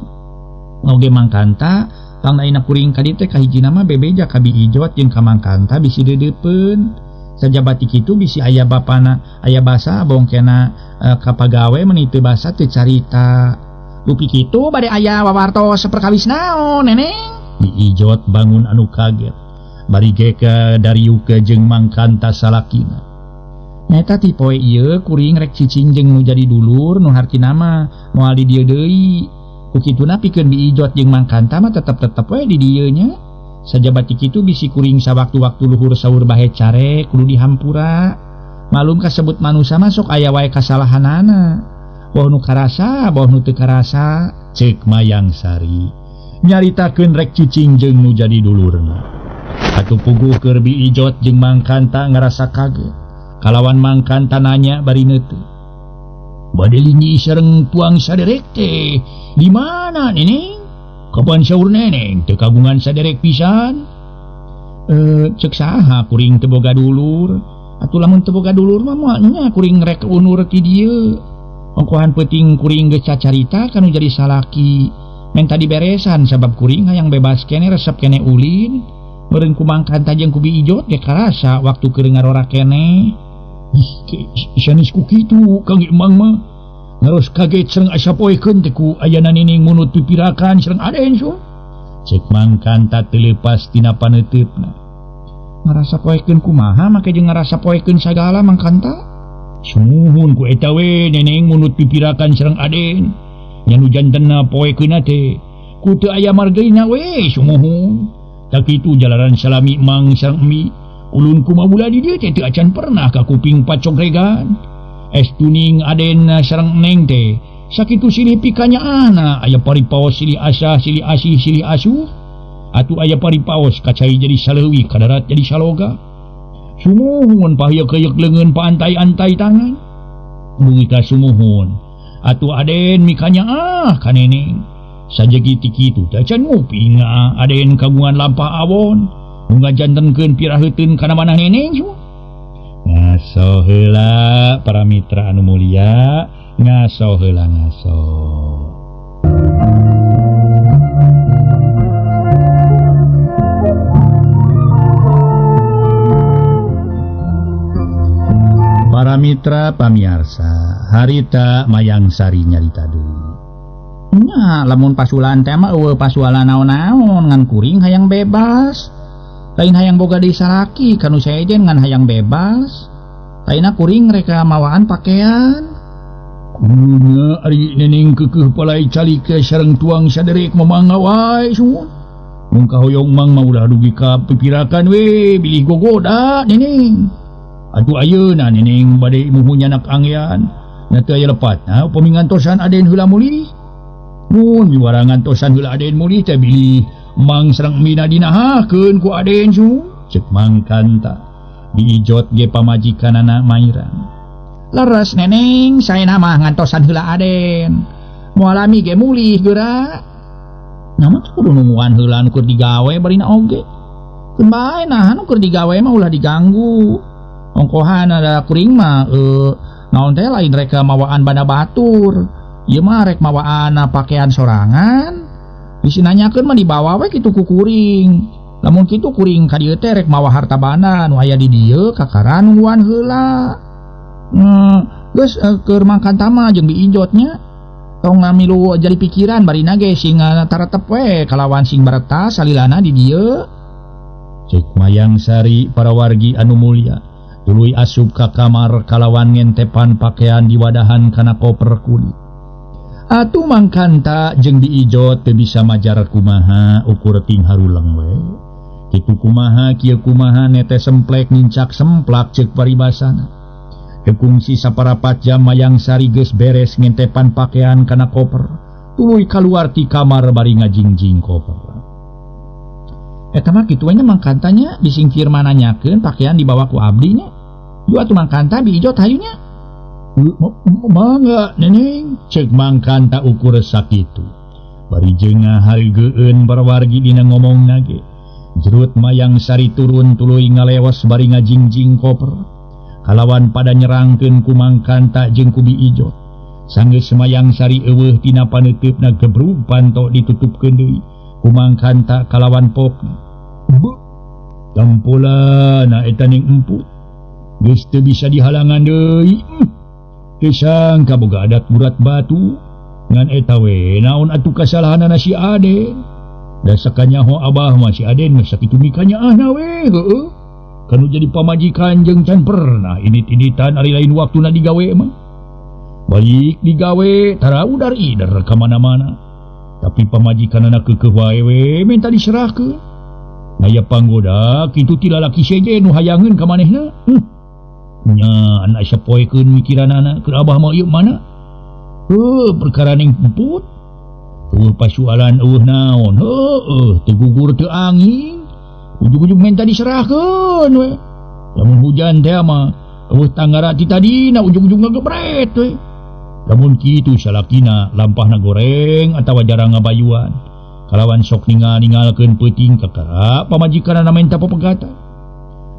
Oge mangkanta pangnaina kuring ka dieu teh kahijina mah bebeja ka biijot jeung ka mangkanta bisi deudeupeun. Sajabati kitu bisi aya bapana aya basa bongkena ka pagawe meuni teu basa teu carita. Dupi kitu bade aya wawartos saperkawis naon neneng? Biijot bangun anu kaget. Bari ge ka dariukeun jeung mangkanta salakina. Nyata ti poe ieu kuring rek cicing jeung nu jadi dulur nu hartina mah moal di dieu deui. Ku kituna pikeun biijot jeung mangkanta mah tetep-tetep we di dieu nya. Sajabati kitu bisi kuring sawaktu-waktu luhur saur bahe care kudu dihampura. Malum kasebut manusa mah sok aya wae kasalahanana. Boh nu karasa, boh nu teu karasa, ceuk Mayang Sari. Nyaritakeun rek cicing jeung nu jadi dulurna. Atuh puguh keur biijot jeung mangkanta ngarasa kaget. Kalawan mangkanta nanya bari neuteup. Bade linggih sareng tuang saderek teh di mana neneng? Kapan saur neneng teu kagungan saderek pisan? Cek saha kuring teu boga dulur. Atuh lamun teu boga dulur mah moal nya kuring rek unur ti dieu. Ongkohan peuting kuring geus cacarita kanu jadi salaki. Menta diberesan sabab kuring hayang bebas kene resep kene ulin. Meureun ku Mangkanta jeung ku Bi Ijot ge karasa waktu keur ngarora kene. Ih, sanes ku kitu Kang Emang mah. Ngaros kaget sareng asa poekeun teh ku ayana nining munut pipirakan sareng Aden su. Cek Mangkanta teu leupas tina paneuteup-na. Ngarasa poekeun kumaha make jeung ngarasa poekeun sagala Mangkanta? Sumuhun ku eta we neneng munut pipirakan sareng Aden. Nya nu jantenna poekeunna teh ku teu aya margina we sumuhun. Tak kitu jalaran salami Mang sareng Emi. Ulun kumaha di dieu teh teu acan pernah ka kuping pacogregan. Es tuning Aden sareng Neng teh sakitu silih pikanyaahna aya paripaos silih asah silih asih silih asuh. Atuh aya paripaos kacai jadi saleuwi kadarat jadi saloga. Sumuhun pahyeuk-hyeuk leungeun paantai-antai tangan. Dugi ka sumuhun. Atuh Aden mikanyaah ka neneng. Sajegi ti kitu teh can nguping Aden kagungan lampah awon. Nu ngajantenkeun piraheuteun kana manah neneng su. Ngaso heula para mitra anu mulia, ngaso heula ngaso. Para mitra pamiarsa, harita Mayang Sari nyarita deui. Nya lamun pasulan teh mah eueuh pasualan naon-naon ngan kuring hayang bebas. Lain hayang boga deui salaki kanu sejen ngan hayang bebas. Lainna kuring reka mawaan pakaian. Kumaha ari neneng keukeuh palai calik sareng tuang saderek mamangga wae sumuhun. Mun kahoyong Mang mah ulah dugi ka pipirakan we bilih gogoda neneng. Atuh ayeuna neneng bade muhu nyanak anggean. Na teu aya lepatna upami ngantosan Aden heula mulih. Mun miwara ngantosan heula Aden mulih teh bilih Mang sareng Mina dinahakeun ku Aden su. Ceuk Mangkanta. Diijot ge pamajikanana Mairang. Leres neneng saena mah ngantosan heula Aden. Moal lami ge mulih geura. Namun kudu nungguan heula nu keur digawe barina oge. Keun bae nah nu keur digawe mah ulah diganggu. Ongkohan ada kuring mah naon teh lain rek mawaan banda batur. Ieu mah rek mawaan pakaian sorangan. Bisi nanyakeun mah dibawa we kitu ku kuring. Lamun kitu kuring ka dieu teh rek mawa harta banda nu aya di dieu kakara nungguan heula. Geus keur Mangkanta mah jeung Biijotnya. Tong ngamilu jadi pikiran barina ge sing taretep we kalawan sing baretas salilana di dieu. Cek Mayang Sari para wargi anu mulia. Tuluy asup ka kamar kalawan ngentepan pakaian diwadahan kana koper kulit. Atuh Mangkanta jeung Biijot teu bisa majar kumaha ukur ting haruleng we. Kitu kumaha kieu kumaha nete semplek nincak semplak ceuk paribasana. Kekungsi saparapat jam Mayang Sari geus beres ngentepan pakaian kana koper. Tuluy kaluar ti kamar bari ngajingjing koper. Eta mah kitu we nya Mangkantanya disingkir mananyakeun pakaian dibawa ku abdi nya. Yu atuh Mangkanta Biijot hayu nya. Mangga neneng cek Mangkanta ukur sakitu. Bari jeung hareugeun barwargi dina ngomongna ge. Jerut Mayang Sari turun tuluy ngalewas bari ngajingjing koper. Kalawan pada nyerangkeun ku Mangkanta jeung ku Biijot. Sanggeus Mayang Sari eueuh tina paneuteup-na gebrug panto ditutupkeun deui. Ku Mangkanta kalawan pokna. Beuh, tampolana eta ning emput. Geus teu bisa dihalangan deui. Teu sangka boga adat burat batu. Ngan eta we naon atuh kasalahanana si Aden. Da sakanyaho abah mah si Aden mah sakitu mikanyaahna we heueuh. Kanu jadi pamajikan jeung can pernah init-initan ari lain waktuna digawe mah. Balik digawe tara udar ider ka mana-mana. Tapi pamajikanana keukeuh wae we minta diserahkeun. Aya panggoda kitu ti lalaki sejen nu hayangeun ka manehna. Nya anak sapoekeun mikiranana keur abah mah ieu mana? Heuh perkara ning emput. Eueuh pasualan eueuh naon. Heueuh teu gugur teu angin. Ujug-ujug minta diserahkeun we. Lamun hujan teh mah eueuh tanggara ti tadina ujug-ujug ngagebret we. Lamun kitu salakina lampahna goreng atawa jarang ngabayuan. Kalawan sok ningal-ningalkeun peuting kakara pamajikanana menta popegatan.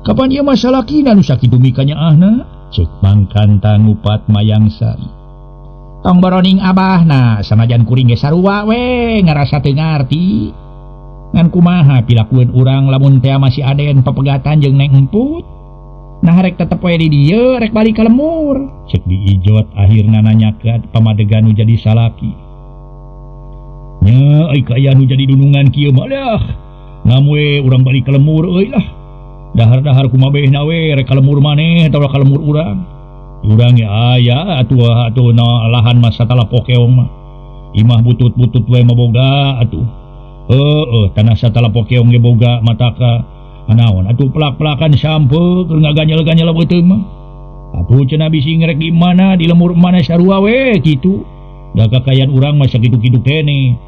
Kapan ieu mah salakina nu sakitu mikanyaahna? Ceuk Mangkanta ngupat Mayang Sari. Tong boroning abahna sanajan kuring ge sarua we ngarasa teu ngarti. Ngan kumaha pilakueun urang lamun teh masih Aden pepegatan jeung Neng Emput. Nah rek tetep we di dieu rek balik ka lemur. Ceuk Biijot akhirna nanyakeun pamadegan nu jadi salaki. Nya euy ka aya nu jadi dunungan kieu mah lah. Ngam we urang balik ka lemur euy lah. Dahar-dahar kumabehna we rek ka lemur maneh atawa ka lemur urang. Urang ge aya atuh atuh na lahan mah satala pokeong mah. Imah butut-butut we mah boga atuh. Heeh, tanah satala pokeong ge boga mataka naon atuh pelak-pelakan sampe keur ngaganyel-ganyel beuteung mah. Atuh cenah bisi ngerek di mana di lemur mana sarua we kitu. Da kakayan urang mah sakitu-kitu keneh.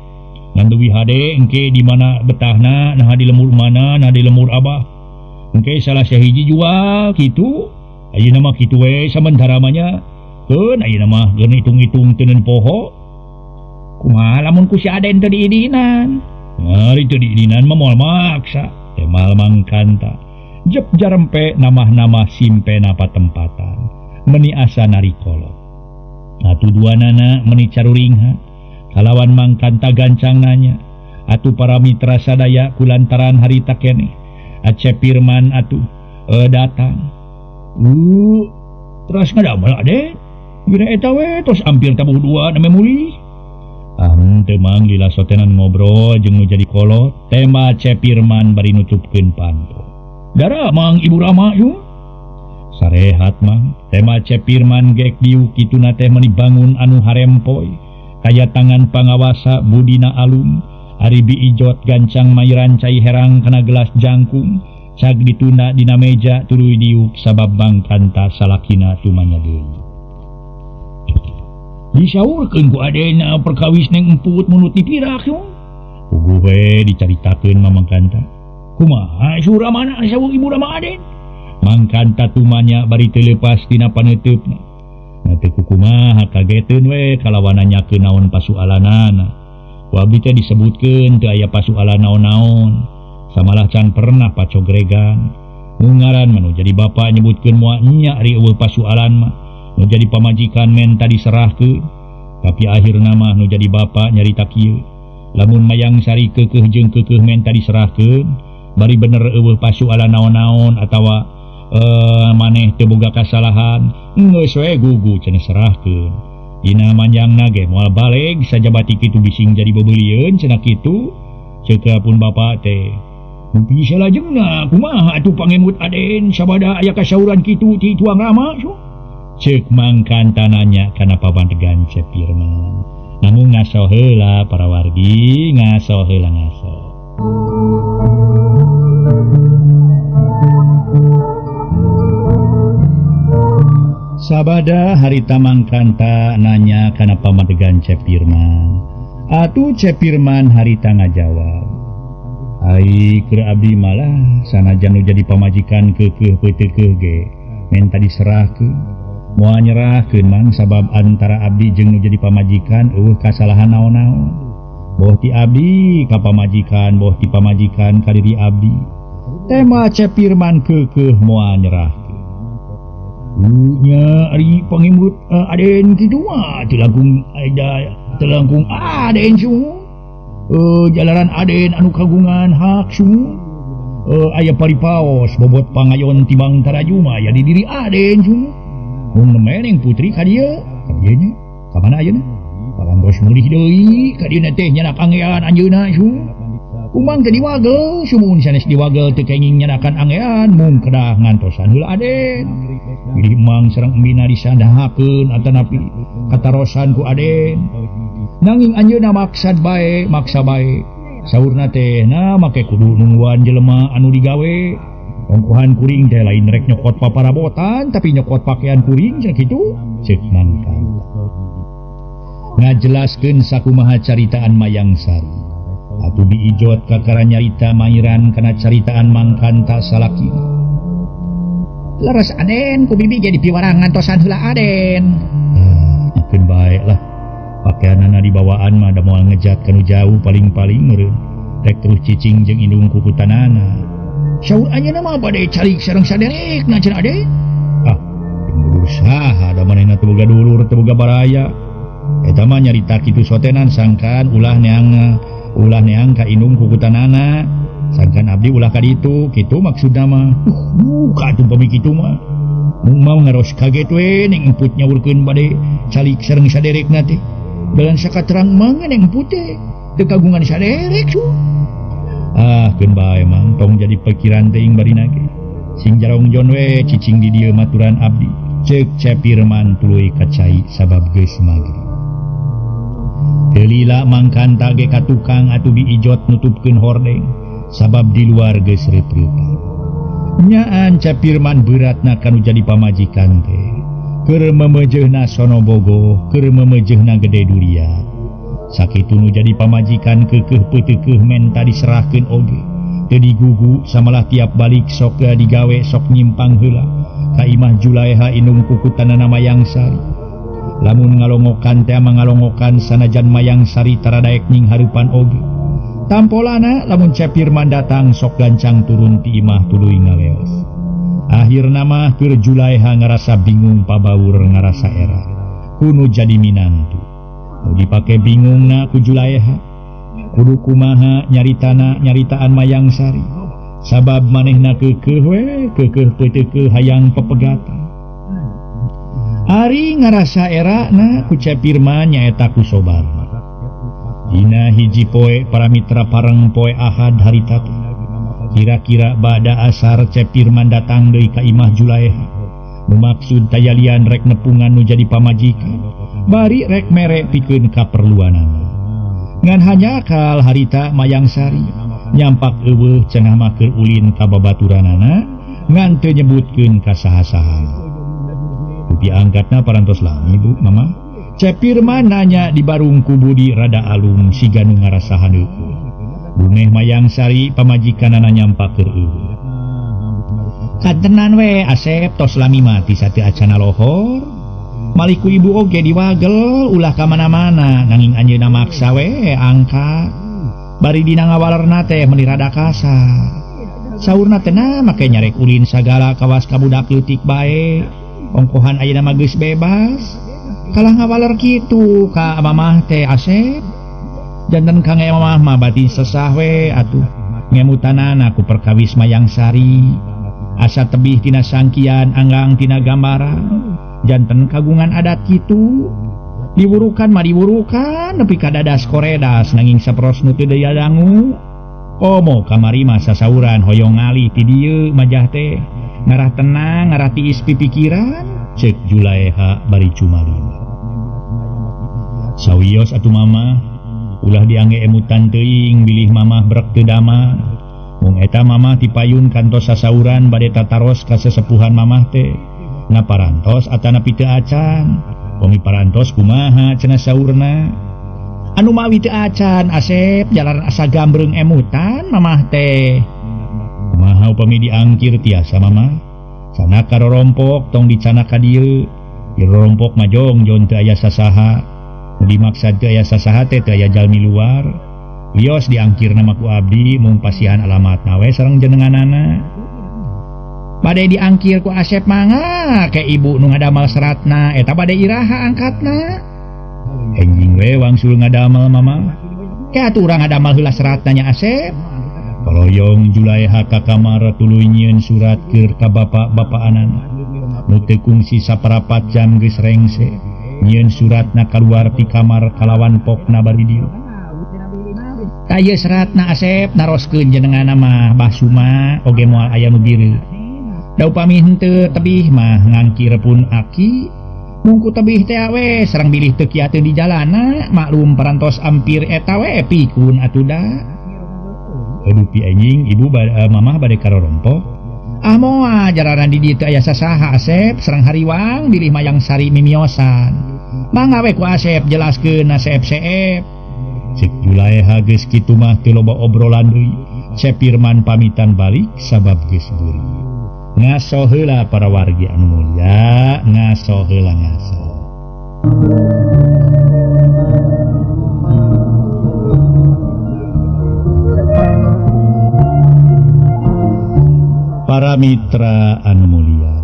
Ngan leuwih hade engke di mana betahna, nah di lemur mana, nah di lemur abah. Engke salah sahiji jual kitu. Ayeuna mah kitu we samentara mah nya. Keun ayeuna mah geun hitung-hitung teu poho. Kumaha lamun ku si Aden teu diidinan? Ari teu diidinan mah moal maksa. Temal Mangkanta. Jep jarempe namah-namah simpena patempatan. Meni asa narikolot. Atuh duanana meni caruringha. Kalawan Mangkanta gancang nanya. Atuh para mitra sadaya kulantaran harita keneh. Acep Pirman atuh datang. Terus ngadamel Aden. Gina eta we tos ampir tabuh dua name mulih. Ah teu mang lila sotenan ngobrol jeung nu jadi kolot. Tema Acep Pirman bari nutupkeun panto. Dara mang Ibu Rama yeuh. Sarehat mang. Tema Acep Pirman gek diuk kituna teh meuni bangun anu harempoy. Kaya tangan pangawasa budina alum. Ari Biijot gancang mairan cai herang kana gelas jangkung. Cag ditunda dina meja tuluy diuk sabab Mangkanta salakina tumanya deui. Disaurkeun ku Adena perkawis Neng Emput munut dipirak yeuh. Puguh we dicaritakeun mah Mangkanta. Kumaha sura mana sawu Ibu Rama Aden? Mangkanta tumanya bari teu leupas tina paneuteup. Nah teu kumaha kageteun we kalawan nanyakeun naon pasualanana. Ku abdi teh disebutkeun teu aya pasualan naon-naon. Samalah can pernah pacogregan. Mungaran mah nu jadi bapa nyebutkeun moal nya ari eueuh pasualan mah. Nu jadi pamajikan menta diserahkeun. Tapi akhirna mah nu jadi bapa nyarita kieu. Lamun Mayang Sari keukeuh jeung keukeuh menta diserahkeun, bari bener eueuh pasualan naon-naon atawa maneh teu boga kasalahan, geus we gugu cenah serahkeun. Dina manjangna ge moal baleg sajabati kitu bising jadi beubeulieun cenah kitu. Ceuk pun bapa teh. Mupi salajengna kumaha atuh pangemut Aden sabada aya kasauran kitu ti Tuang Rama so. Ceuk Mangkanta nanya kana pamandegan Cep Pirman. Namun ngaso heula para wargi, ngaso heula ngaso. Sabada harita Mangkanta nanya kana pamadegan Cep Pirman. Atuh Cep Pirman harita ngajawab. Ai keur abdi malah sanajan nu jadi pamajikan keukeuh peuteukeuh ge menta diserahkeun. Moal nyerahkeun mang sabab antara abdi jeung nu jadi pamajikan eueuh kasalahan naon-naon. Boh ti abdi ka pamajikan, boh ti pamajikan ka diri abdi. Tema Cep Pirman keukeuh moal nyerah. Nya ari pangemut Aden kitu mah teu langkung ada teu langkung Aden sungguh. Jalaran Aden anu kagungan hak sungguh. Aya paripaos bobot pangayon tibang taraju mah aya di diri Aden sungguh. Mun nemeneng putri ka dieu, ka dieu nya. Ka mana ayeuna? Parantos mulih deui ka dieu teh nyanak angean anjeunna sungguh. Kumang teh diwagel, sumuhun sanes diwagel teu kenging nyanakan angean mung kedah ngantosan heula Aden. Bilih mang sareng embina disandahakeun atanapi katarosan ku Aden. Nanging anjeunna maksad bae, maksa bae. Saurna teh na make kudu nungguan jelema anu digawe. Ongkohan kuring teh lain rek nyokot paparabotan tapi nyokot pakaian kuring cenah kitu. Ceuk Mangkanta. Ngajelaskeun sakumaha caritaan Mayang Sari. Atuh Biijot kakara nyarita mairan kana caritaan Mangkanta salakina. Leres Aden ku bibi jadi piwarang ngantosan heula Aden. Mungkin bae lah. Pakaianana dibawaan mah da moal ngejat kanu jauh paling-paling meureun. Rek terus cicing jeung indung kukutanana. Saur anjeunna mah bade calik sareng saderekna cenah Aden. Ah, dulur saha da manehna teu boga dulur teu boga baraya. Eta mah nyarita kitu sotenan sangkan ulah neang ka indung kukutanana. Sangkan abdi ulah ka ditu, kitu maksudna mah. Buka atuh pami kitu mah. Mung mau ngaros kaget we ning emput nyaurkeun bade calik sareng saderekna teh. Dalan sakaterang mah neng emput teh teu kagungan saderek su. Ah, keun bae mang tong jadi pikiran teuing barina ge. Sing jarong jon we cicing di dieu maturan abdi. Ceuk Capirman tuluy ka cai sabab geus magrib. Teu lila mangkan tage ka tukang atuh diijot nutupkeun hordeng sabab di luar geus reup-reupan. Nyaan Capirman beratna kanu jadi pamajikan teh. Keur memejeuhna sono bogoh, keur memejeuhna gede duriat. Sakitu nu jadi pamajikan keukeuh peuteukeuh menta diserahkeun oge. Teu digugu samalah tiap balik sok digawe sok nyimpang heula. Ka imah Julaeha indung kukutanana Mayang Sari. Lamun ngalongokan teh mangalongokan sanajan Mayang Sari taradaek ning hareupan oge. Tampolana lamun Capirman datang sok gancang turun ti imah tuluy ngaleos. Akhirna mah keur Julaeha ngarasa bingung pabaur ngarasa era. Kuno jadi minantu. Nu dipake bingungna ku Julaeha. Kudu kumaha nyaritana nyaritaan Mayang Sari. Sabab manehna keukeuh we, keukeuh peuteukeuh hayang pepegatan. Ari ngarasa erana ku Capirman nyaeta ku sobar. Dina hiji poe para mitra pareng poe Ahad harita teh. Kira-kira bada asar Capirman datang deui ka imah Julaeha. Nu maksud tayalian rek nepungan nu jadi pamajikan. Bari rek mere pikeun kaperluanana. Ngan hanjakal harita Mayang Sari nyampak eueuh cenah mah keur ulin ka babaturanana ngan teu nyebutkeun ka saha-saha. Dupi angkatna parantos lami Bu Mama. Capirman nanya di barung ku Budi rada alung siga nu ngarasa handeukeun. Bungeh Mayang Sari pamajikanana nyampak keur eueuh. Katenan we Asep tos lami mati sateu acana lohor. Maliku ibu oge diwagel ulah ka mana-mana nanging anjeunna maksa we angka. Bari dina ngawalerna teh meuni rada kasar. Saurna teh na make nyarek ulin sagala kawas ka budak leutik bae. Ongkohan ayeuna mah geus bebas. Kalah ngawaler kitu ka mamah teh Asep. Janten ka mamah mah batin sesah we atuh. Ngemutanana ku perkawis Mayang Sari. Asa tebih tina sangkian anggang tina gambaran. Janten kagungan adat kitu. Diwurukan mah diwurukan nepi ka dadas koredas nanging saperos nu teu daya dangu. Omo kamari mah sasauran hoyong ngalih ti dieu majah teh. Ngarah tenang ngarah tiis pipikiran ceuk Julaeha bari cumalima. Sawios atuh mamah ulah diangge emutan teuing bilih mamah brek teu damar. Mung eta mamah tipayun kantos sasauran bade tataros ka sesepuhan mamah teh. Na parantos atanapi teu acan. Pami parantos kumaha cenah saurna. Anu mawi teu acan Asep jalan asa gambreng emutan mamah teh. Kumaha upami diangkir tiasa mamah. Sana karorompok tong dicana ka dieu. Dirorompok mah jongjon teu aya sasaha. Nu dimaksa teu aya sasaha teh teu aya jalmi luar. Wios diangkirna mah ku abdi mung pasihan alamatna we sareng jenenganana. Bade diangkir ku Asep mangga ke ibu nu ngadamal seratna eta bade iraha angkatna. Enjing we wangsul ngadamal mama. Ke atuh urang ngadamal heula seratna nya Asep. Kaloyong Julaeha ka kamar tuluy nyieun surat keur ka bapak-bapakanana. Nu teu kungsi saparapat jam geus rengse. Nyieun suratna kaluar ti kamar kalawan pokna bari dieu. Ka ieu seratna Asep naroskeun jenenganna mah Bah Suma oge moal aya nu bireut. Da upami henteu tebih mah ngangkir pun aki. Mungku tebih teh we sareng bilih teu kiateun di jalana maklum parantos ampir eta we pikun atuh da. Aduh pi anjing ibu mamah bade karorompok. Ah moal jararan di dieu teu aya sasaha Asep sareng hariwang bilih Mayang Sari mimiosan. Mangga we ku Asep jelaskeun na seep-seep. Cek Julaeha geus kitu mah teu loba obrolan deui. Capirman pamitan balik sabab geus beureum. Ngaso heula para wargi anu mulia, ngaso heula ngaso. Para mitra anu mulia,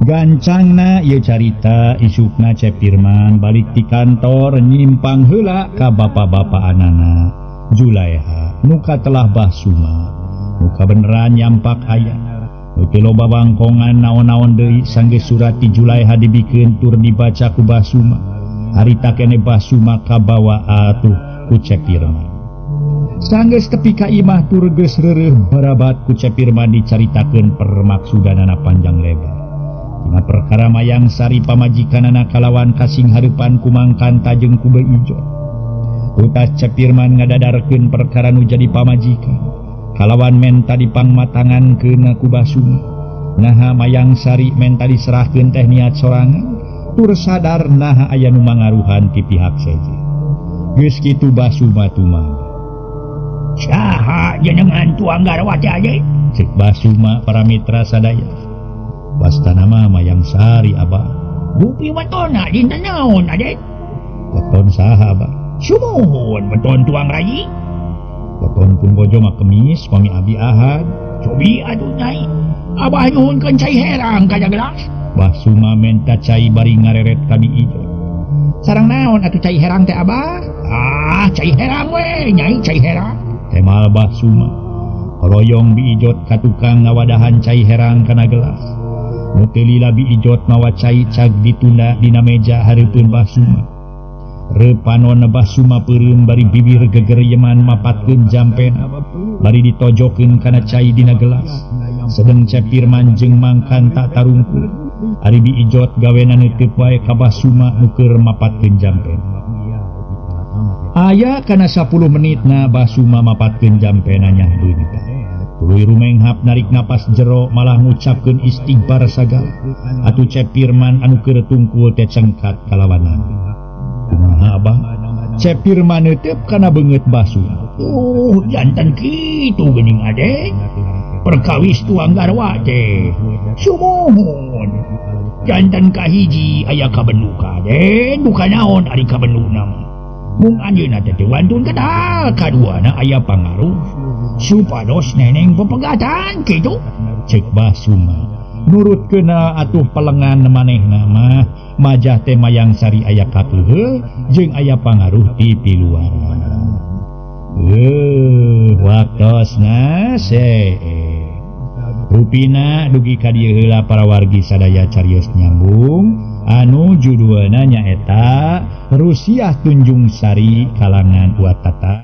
gancangna ieu carita isukna Cep Firman balik ti kantor nyimpang heula ka bapa-bapa anana Julaiha nuka telah Basuma nuka beneran nyampak aya nu teu loba bangkongan naon-naon deui sanggeus surat ti Julaiha dibikeun tur dibaca ku Basuma harita kene Basuma kabawa atuh ku Cep Firman. Sanggeus tepi ka imah tur geus reureuh barabat ku Cep Firman dicaritakeun permaksudanana panjang lebar. Dina perkara Mayang Sari pamajikanana kalawan kasing hareupan ku Mangkanta jeung ku Beijo. Utas Cep Firman ngadadarkeun perkara nu jadi pamajikan kalawan menta dipangmatangankeun ku Basuma. Naha Mayang Sari menta diserahkeun teh niat sorangan tur sadar naha aya nu mangaruhan ti pihak seje. Geus kitu Basuma tumang. Saha jenengan tuang garwa teh aja? Cek Basuma para mitra sadaya. Wastana mah Mayang Sari abah. Dupi watona dinten naon adek? Weton saha abah? Sumuhun weton tuang rayi. Weton pun bojo mah kemis pami abi ahad. Cobi atuh nyai. Abah nyuhunkeun cai herang kana gelas. Basuma menta cai bari ngareret ka Bi Ijo. Sareng naon atuh cai herang teh abah? Ah, cai herang we, nyai cai herang. Temal Basuma. Koloyong Bi Ijot ka tukang ngawadahan cai herang kana gelas. Nu teu lila Bi Ijot mawa cai cag ditunda dina meja hareupeun Basuma. Reupanon Basuma peureum bari bibir gegeryeman mapatkeun jampena bari ditojokeun kana cai dina gelas. Sedeng Cep Firman jeung Mangkanta tarungkul. Ari Bi Ijot gawena neuteup wae ka Basuma nu keur mapatkeun jampena. Aya kana 10 menitna Basuma mapatkeun jampena nyah beunita. Tuluy rumenghap narik napas jero malah ngucapkeun istighfar sagala. Atuh Cep Firman anu keur tungkul teh cengkat kalawanan. Kumaha abah? Cep Firman neuteup kana beungeut Basuma. Jantan kitu geuning adek. Perkawis tuang garwa teh. Sumuhun. Jantan kahiji aya kabenduka teh. Duka naon ari kabenduna mah. Mung anjeunna teh wantun kedal kaduana aya pangaruh supados neneng pepegatan kitu. Cek Basuma nurutkeuna atuh pelengan manehna mah majah teh Mayang Sari aya kakeuheuh jeung aya pangaruh ti piluaran. Waktosna rupina dugi ka dieu heula para wargi sadaya carios nyambung anu judulna nyaeta Rusiah Tunjung Sari kalangan Watata.